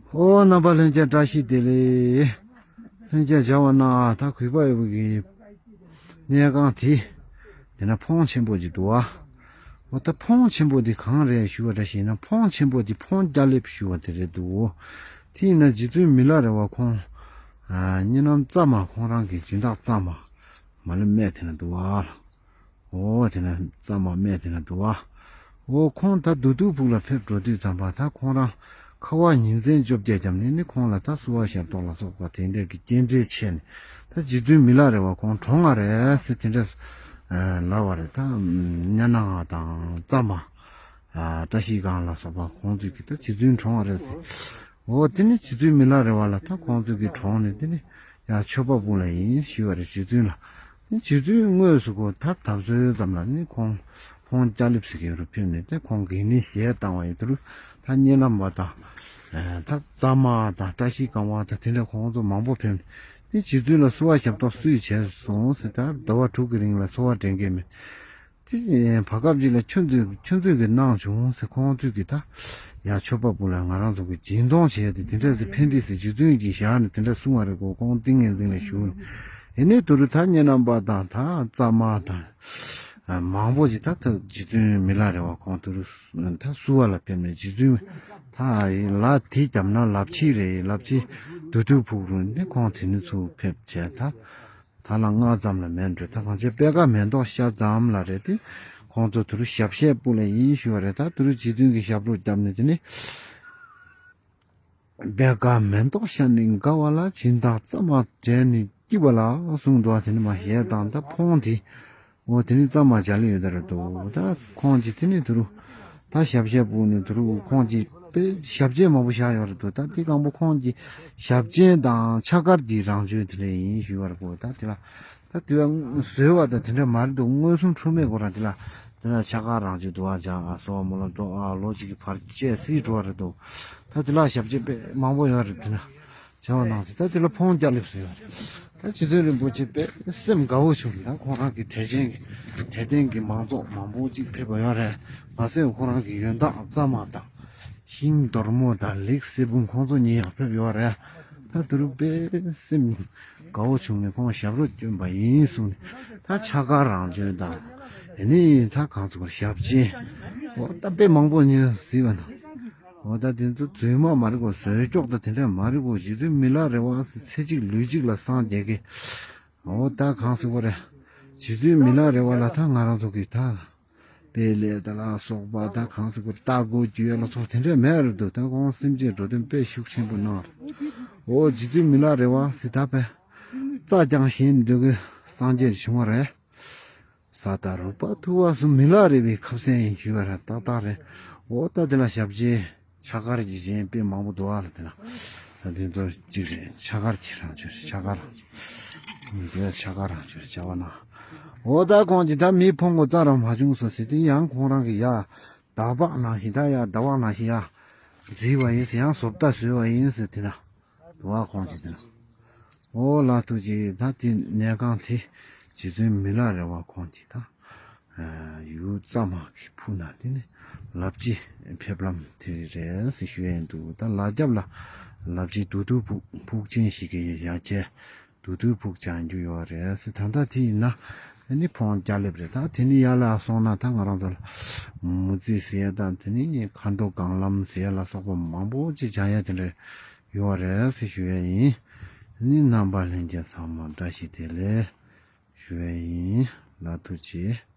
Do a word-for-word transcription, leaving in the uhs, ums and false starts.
ཨོ་རྣམ་པ་ལྷན་རྒྱས་བཀྲ་ཤིས་བདེ་ལེགས། ལྷན་རྒྱས་བྱ་བ་ན་ད་གུས་པ་ཡོད་པའི་གནས་ཁང་དེ། དེ་ན་ཕོན་ཆེན་པོ་ཅིག་འདུག་བ། ཨོ་ད་ཕོན་ཆེན་པོ་དེ་གང་རེད་ཞུ་བ་འདྲ་ཞིག་ཡིན་ན། ཕོན་ཆེན་པོ་དེ་ཕོན་སྐྱ་ལེབ་ཞུ་བ་དེ་རེད་འདུག་དེ་ཡིན་ན་རྗེ་བཙུན་མི་ལ་རས་པ་ཁོང་། ཨ་སྙེ་ནམ་གཙང་མ་ཁོང་རང་གི་སྦྱིན་བདག་གཙང་མ་མ་ལེ་སྨད་དེ་ན་འདུག་བ། ཨོ་དེ་ན་གཙང་མ་སྨད་དེ་ན་འདུག་བ། ཨོ་ཁོང་ད་རྡོ་ཐུག་ཕུག་ལ་ཕེབས་འགྲོ་དུས་ཙམ་པ་ད་ཁོང་རང་ཁ་བ་ཉིན་མཚན་བཅོ་བརྒྱད་བརྒྱབ་ནས་ནི་ཁོང་ལ་ད་བསུ་བ་ཞབས་ཏོག་ལ་སོགས་པ་དེ་འདྲས་ཀྱི་རྟེན་འབྲེལ་ཆད་ནས། ད་རྗེ་བཙུན་མི་ལ་རས་པ་ཁོང་གྲོངས་པ་རེད་ཟེར་དེ་འདྲས་ལབ་པ་རེད། ད་སྙེ་ནམ་དང་གཙང་མ། བཀྲ་ཤིས་སྒང་ལ་སོགས་པ་ཁོང་ཚོས་ཀྱི་ད་རྗེ་བཙུན་གྲོངས་པ་རེད་ཟེར། འོ་དེ་ནི་རྗེ་བཙུན་མི་ལ་རས་པ་ལ་ད་ཁོང་ཚོས་ཀྱི་གྲོངས་ནས་དེ་ནི་ཡང་མཆོད་པ་སྤུངས་ལ་ཡིན་ཞུས་པ་རེད་རྗེ་བཙུན་ལ། ནི་རྗེ་བཙུན་དངོས་སུ་ཁོ་ད་ད་གཟོད་ཙམ་ལ་ནི་ཁོང་ཕོན་སྐྱ་ལེབ་ཟེར་མཁན་རུ་ཕེབས་ནས་དེ་ཁོང་གིས་ནི་ཞལ་བཏང་བ་ཡིན། དེ་རུ་ད་སྙེ་ནམ་པ་དང་། ད་གཙང་མ་དང་བཀྲ་ཤིས་སྒང་པ་དང་དེ་འདྲ་ཁོང་ཚོ་མང་པོ་ཕེབས་ནས་ནི་རྗེ་བཙུན་ལ་བསུ་བ་ཞབས་ཏོག་སུས་བྱས་སོང་ཟེར། ད་ཟླ་བ་དྲུག་གི་རིང་ལ་འཚོ་བ་འདྲེན་མཁན་མེད། དེ་བར་སྐབས་ཅིག་ལ་ཁྱོད་ཚོས་ཁྱོད་ཚོས་ཀྱི་གནང་བྱུང་ཟེར། ཁོང་ཚོས་ཀྱི་ད་ཡང་མཆོད་པ་སྤུངས་ལ་ང་རང་ཚོ་གི་སྦྱིན་གཏོང་བྱས་ཏེ་དེ་འདྲ་ཟེར་ཕན་བདེ་ཟེར་རྗེ་བཙུན་གྱི་ཞལ་ནས་དེ་འདྲ་གསུང་བ་རེད་གོ། ཁོང་ཏིང་ངེ་འཛིན་ལ་ཞུགས་ནས། ཡིན་ནའི་དུ་རུ་ད་སྙེ་ནམ་པ་དང་ད་གཙང་མ་དང་། མང་པོ་ཞིག་ད་ད་རྗེ་བཙུན་མི་ལ་རས་པ་ཁོང་དུ་རུ་ད་བསུ་བ་ལ་ཕེབས་ནས་རྗེ་བཙུན་ད་ལ་དེ་བརྒྱབ་ན་ལབ་ཕྱིས་རེད། ལབ་ཕྱིས་རྡོ་ཐུག་ཕུག་རུ་ནས་ཁོང་དེ་ནས་ཚུར་ཕེབས་བྱས་ད། ད་ལ་ང་ཙམ་ལ་མེད་འགྲོ། ད་གང་ཅི་པད་དཀར་མེ་ཏོག་ཤ་ཙམ་ལ་རེད་དེ། ཁོང་ཚོ་དུ་རུ་ཞབས་གཞས་སྤུངས་ལ་ཡིན་ཞུ་བ་རེད། ད་དུ་རུ་རྗེ་བཙུན་གྱི་ཞབས་བྲོ་བརྒྱབ་ནས་དེ་ནི། པད་དཀར་མེ་ཏོག་ཤ་ནི་དགའ་བ་ལ། སྦྱིན་བདག་གཙང་མ་བྲལ་ནས་སྐྱིད་པ་ལ་གསུངས་འདུག་དེ་ནི་མ་ཞལ་དང་ད་ཕོན་དེ། འོ་དེ་ནི་གཙང་མ་བྱ་ལེ་ཡོད་ད་རེད་དོ། ད་ཁོང་གིས་དེ་ནི་དུ་རུ་ད་ཞབས་གཞས་སྤུངས་ནས་དུ་རུ་ཁོང་གིས་དཔེ་ཞབས་རྗེས་མང་པོ་བཞག་ཡོད་རེད་དོ། ད་དེ་སྒང་པོ་ཁོང་གི་ཞབས་རྗེས་དང་ཕྱག་དཀར་གྱི་རང་བྱོན་དེ་ལས་ཡིན་ཞུས་པ་རེད་གོ། ད་དེ་ལ་ད་དུ་བཟོས་པ་དང་དེ་འདྲ་མ་རེད་དོ། མངོན་སུམ་འཁྲུལ་མེད་གོ་རང་དེ་ལ་དེ་ལ་ཕྱག་དཀར་རང་བྱོན་དུ་བ་ཅང་ཨ་སོགས་མོ་ལ་འགྲོ་ཨ་ལོ་གཅིག་གི་བར་བཅད་སྲིད་འགྲོ་བ་རེད་དོ། ད་དེ་ལ་ཞབས་རྗེས་དཔེ་མང་པོ་ཡོད་རེད་དེ་ན། བྱ་བ་གནང་ཚེ་ད་དེ་ལ་ཕོན་རྒྱག་ལེབ་སུ་ཡོད་རེད། ད་རྗེ་བཙུན་རིན་པོ་ཆེ་དཔེ་སེམས་དགའ་བོ་བྱུང་། ད་ཁོང་རང་གི་དད་ཅན་གྱི་དད་ལྡན་གྱི་མང་ཚོགས་མང་པོ་ཅིག་ཕེབས་པ་ཡོད་རེད། མ་ཟད་ཁོང་རང་གི་ཡོན་བདག་གཙང་མ་དང་ཤིང་རྡོར་མོ་དང་ལེགས་སེ་བུང་ཁོང་ཚོ་གཉིས་ཡང་ཕེབས་ཡོད་རེད། ད་དུ་རུ་དཔེ་སེམས་དགའ་བོ་བྱུང་ནས་ཁོང་ཞབས་བྲོ་བསྐྱོན་པ་ཡིན་གསུངས་ནས། ད་ཕྱག་དཀར་རང་བྱོན་དང་ཨེ་ནི་ད་གང་ཚོ་ཞབས་རྗེས་འོ་ད་དཔེ་མང་པོ་ཉན་གཟིགས་པ་ན། འོ་ད་དེ་ཚོ་རྫུན་མ་མ་རེད་གོ། བཟོས་ཀྱོག་ད་དེ་འདྲ་མ་རེད་གོ། རྗེ་བཙུན་མི་ལ་རས་པ་ཚེ་གཅིག་ལུས་གཅིག་ལ་སངས་རྒྱས་ཀྱི། འོ་ད་གང་ཟེར་གོ་རེད། རྗེ་བཙུན་མི་ལ་རས་པ་ལ་ད་ང་རང་ཚོ་གི་ད་དཔེ་ལས་ད་ལ་སོགས་པ་ད་གང་ཟེར་གོ་རྟ་མགོ་རྒྱུ་ཡ་ལ་སོགས་དེ་འདྲ་མེད་རེད་འདུག་ད་ཁོང་སེམས་ཅན་འགྲོ་དོན་དཔེ་ཤུགས་ཆེན་པོ་གནང་རེད། འོ་རྗེ་བཙུན་མི་ལ་རས་པ་ཟེར་ད་དཔེ་རྩྭ་རྐྱང་བཞིན་འདུག་གི་སངས་རྒྱས་བྱུང་བ་རེད། ས་དང་རུ་པ་ཐུ་བ་སུ་མི་ལ་རས་པའི་ཁབ་སེན་ཡིན་ཞུས་པ་རེད། ཏག་ཏག་རེད། འོ་ད་དེ་ལ་ཞབས་རྗེས་ཕྱག་དཀར་གྱི་རྗེས་དཔེ་མང་པོ་འདུག་ཨ་ལ་དེ་ལ། ད་དེ་ཚོ་གཅིག་རེད། ཕྱག་དཀར་གྱི་རང་བྱོན་ཕྱག་དཀར་རང་བྱོན། དེ་ལ་ཕྱག་དཀར་རང་བྱོན་བྱ་བ་ན། འོ་ད་ཁོང་གིས་ད་མི་ཕོངས་པོ་རྩ་རང་མ་བྱུང་སོ་ཟེར་དུས་ཡང་ཁོང་རང་གིས་ཡ་ད་བག་ནང་བཞིན་ད་ཡ་ད་བག་ནང་བཞིན་ཡ་བརྫིས་པ་ཡིན་ཟེར། ཡང་བཟོ་ལྟ་བཟོས་པ་ཡིན་ཟེར་དེ་ལ། དུ་བ་ཁོང་གིས་དེ་ལ། འོ་ལ་ཐུགས་རྗེ་ཆེ། ད་དེ་གནས་ཁང་དེ་རྗེ་བཙུན་མི་ལ་རས་པ་ཁོང་གིས་ད་ཡུལ་གཙང་མ་གི་ཕུག་ན་དེ་ནི་ལབ་རྗེས་ཕེབས་ལམ་དེ་རེད་ཟེར་ཞུ་ཡས་འདུག་ད་ལ་རྒྱབ་ལ་ལབ་རྗེས་རྡོ་ཐུག་ཕུག་ཕུག་ཆེན་ཞིག་གི་ཡ་གྱལ་རྡོ་ཐུག་ཕུག་བྱང་རྒྱུ་ཡོད་རེད་ཟེར། ད་ལྟ་དེ་ཡིན་ན་ཨ་ནི་ཕོན་རྒྱག་ལེབ་རེད། ད་དེ་ནི་ཡར་ལ་སོང་ན་ད་ང་རང་ཚོ་ལ་མུ་ཙི་ཟེར་ཡ་དང་དེ་ནི་མཁའ་འགྲོ་གང་ལམ་ཟེར་ཡ་ལ་སོགས་པ་མང་པོ་ཅིག་བྱང་ཡ་དེ་འདྲ་ཡོད་རེད་ཟེར་ཞུ་ཡས་ཡིན། ནི་རྣམ་པ་ལྷན་རྒྱས་ཚང་མ་བཀྲ་ཤིས་བདེ་ལེགས་ཞུ་ཡས་ཡིན། ལ་ཐུགས་རྗེ་ཆེ།